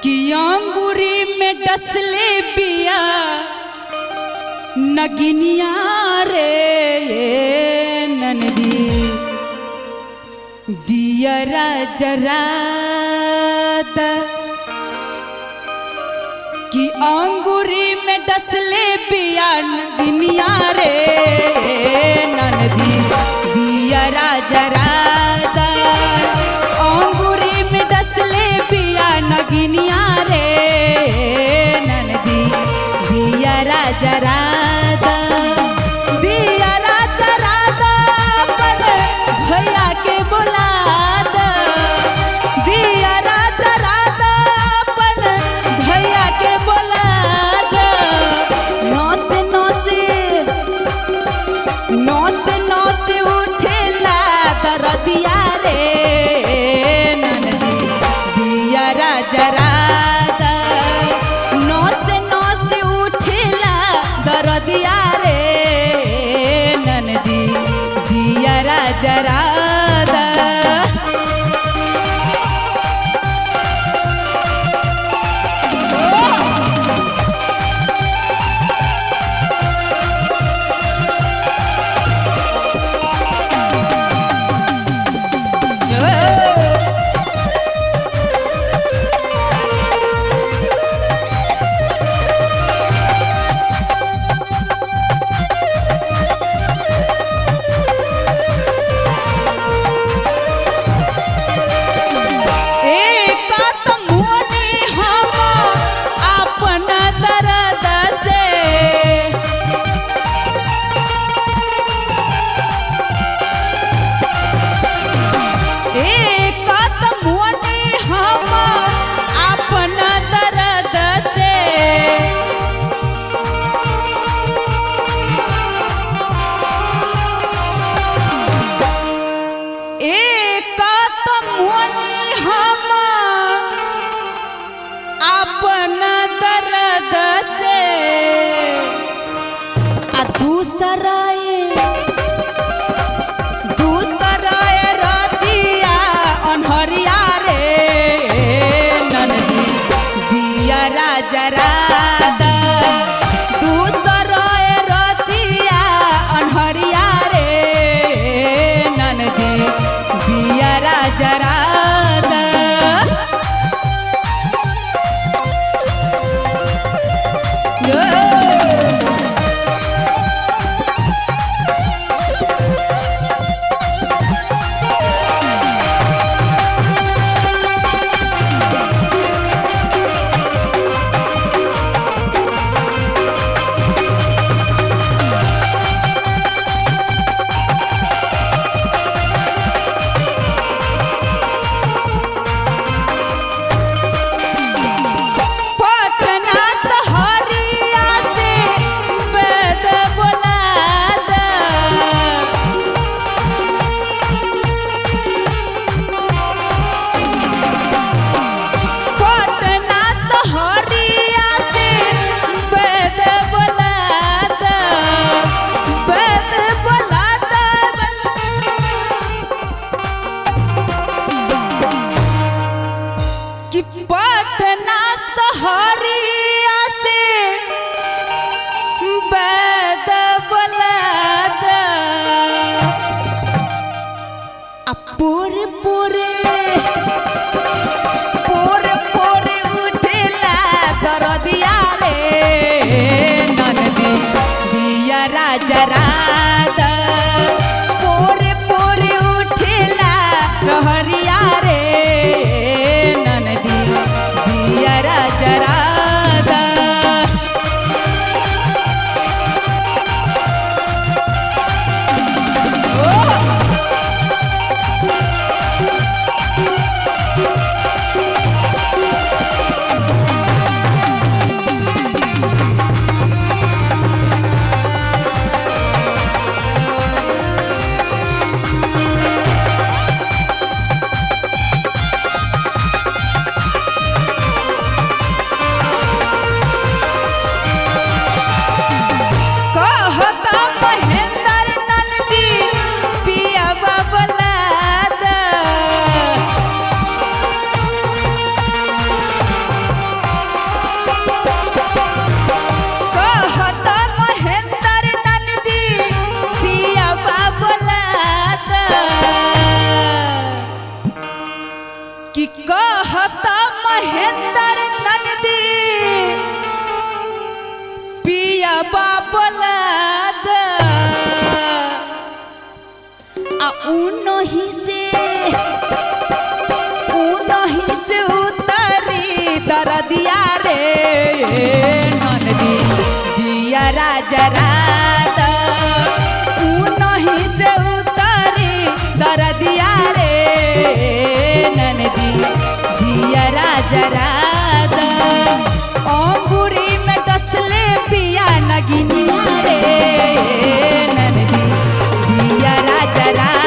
कि अंगूरी में डसले बिया नगिनिया रे ननदी दियरा जरा द कि अंगूरी में डसले बिया नगिनिया रे ननदी दियरा जरा द अंगूरी में डसले बिया नगिनिया रे ननदी दियरा जरा द दियरा जरा द अपन भैया के बोला द दियरा जरा द अपन भैया के बोला द नौसे नौसे नौसे नौसे उठेला दरदिया रे ननदी दियरा जरा द नौसे नौसे उठेला दरदिया रे ननदी दियरा जरा द। एक मोनी हम अपन दर्द से एक मोनी हम अपन दर्द से एक मोनी हम अपन दर्द से आ दूसरा दूसरा रतिया अनहरिया रे ननदी दियरा जरा द दूसरा रतिया अनहरिया रे ननदी दियरा जरा द। पटना सहरिया से वेद बोला द पटना सहरिया से वेद बोला द वेद बोला द कि पटना सहरिया से बैद बोला द आ पूरे पूरे पूरे पूरे उठेला दरदिया रे ननदी दियरा जरा द पूरे पूरे उठेला रहरिया रे ननदी दियरा जरा द। ओ कहता महेंद्र नंदी पिया बाबला आ उनही से, उनही से उतरी दरदिया रे नंदी, दिया राजा रात। उनही से उतरी दरदिया रे नंदी, दिया राजा रात। अंगूरी में डसले पिया नगिनिया रे नंदी, दिया राजा रात।